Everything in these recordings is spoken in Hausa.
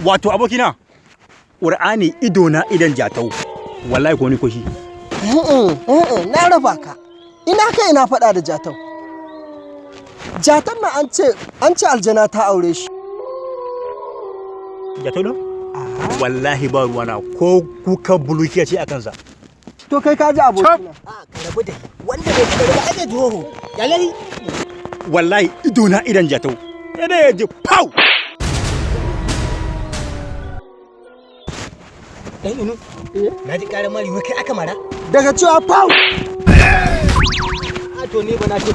Wato abokina, Qur'ani ido na idan Jatau. Wallahi ko ni ko shi. Na raba ka. Ina kai ina faɗa da Jatau. Jatan nan an ce aljana ta aure shi. Jatau ne? Wallahi ba ruwana, ko kuka bulukiya ce a kansa. To kai ka ji abokina. A ka rabu da wanda bai taɓa ba ake jihoho. Yalai. Wallahi ido na idan Jatau. Sai dai ya ji pau. Dan Inu. Na ji ƙarar mari, wai kai aka mara? Daga cewa pau. A to ni ba na ce.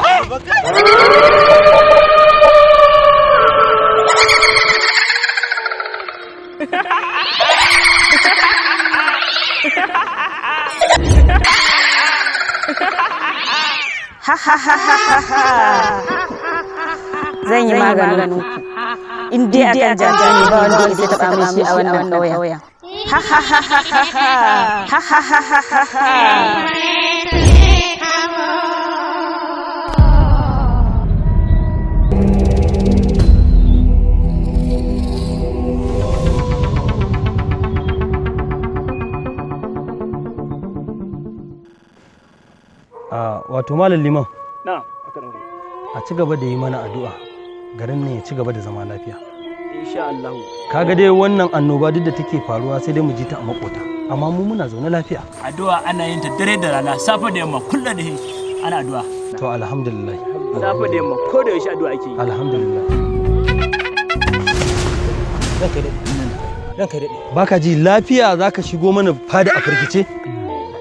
Ha ha ha ha ha ha. Zan yi maganin ku. In dai akan Jatau ne, ba wanda ya isa taɓa min shi a wannan ƙauyen. Ha ha ha ha ha ha. Ha ha ha ha ha ha. A wato Malam Liman, Na. a ci gaba da yi mana addu'a garin nan ya ci gaba da zama lafiya. Insha Allah. Kaga dai wannan annoba duk da take faruwa, sai dai mu ji ta a makota, amma mu muna zaune lafiya. Addu'a ana yin ta dare da rana, safe da yamma, kullum da ana addu'a. To alhamdulillah. Safe da yamma, ko da yaushe addu'a ake yi. Alhamdulillah. Ranka daɗe. Ranka daɗe. Baka ji lafiya zaka shigo mana fada a firgice?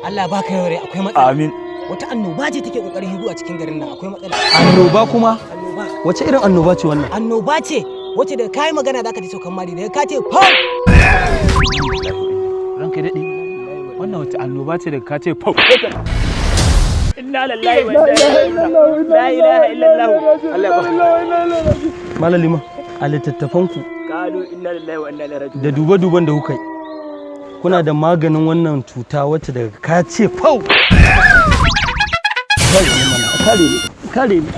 Allah baka yau rai, akwai matsala. Amin. Wata annoba ce take kokarin higo a cikin garin nan, akwai matsala. Annoba kuma? Annoba. Wace irin annoba ce wannan? Annoba ce wacce da kai magana zaka ji saukan mari, daga ka ce pau. Ranka daɗe, wannan wata annoba ce da ka ce pau? Inna lillahi wa inna ilaihi raji'un. La ilaha illallah. Allah ya ba. Malam Liman, a littattafanku Qalu inna lillahi wa inna ilaihi raji'un. da duba-duban da kuka yi, kuna da maganin wannan cuta wacce daga ka ce fau? Kare ni mana, kare ni, kare ni.